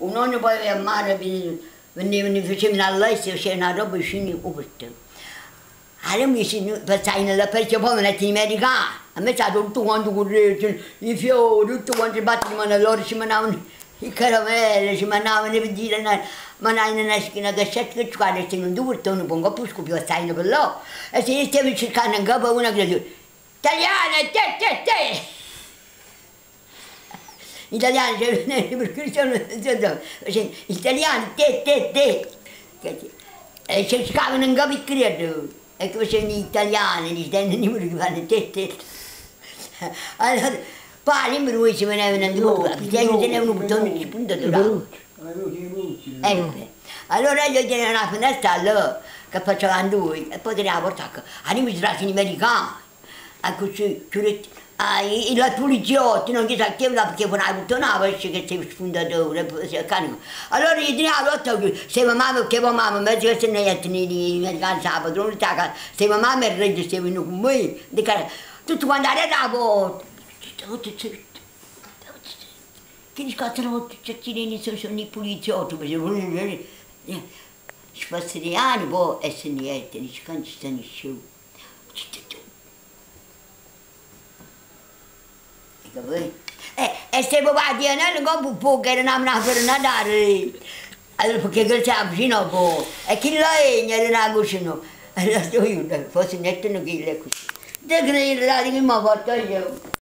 'O nonno poi a mare venevano, facevano all'est, facevano 'a roba vicino 'o puorto. Allora passajeno là perciò poi venettero 'e americani, a me tutto quanto currevo, i fiori, tutto quanto, e loro ci menavano 'e caramelle, ci mannavano per dire, mannavano 'na cassetta che giocava, stev dint 'o purtone, poi ngopp 'o scopo passajeno pe là e se stevano cercanno 'ncapa a una creatura, Italiana, te te te! Italiano, italiano, te te te! E cercavano 'ncapa 'e creature e che facevano gli italiani, gli italiani te te. Allora, poi all'improvviso venevano perché tenevano un bottone spuntato. Ecco. Allora io tenevo una finestra allora che facevano lui e poi tenevo la porta, all'improvviso trasino gli americani, accussì, ah, i poliziotti, non chissà chi là perché poi una buttonava che stava spuntato. Allora io tenevo la porta, stava mamma, perché poi mamma, mezzo che se ne jettano gli americani, la padrona, stava mamma e il re stavano con me, tutto quanto era la porta. Che scattano sono i poliziotti, sfastidiani poi e se ne jettano, dice che non ci sta nessuno. E se papà tiene un po' che era una per Natale, allora perché che c'è vicino poi, e chi là è, era una cucina, allora io forse mettono chi è così. Te credi che mi ho fatto io?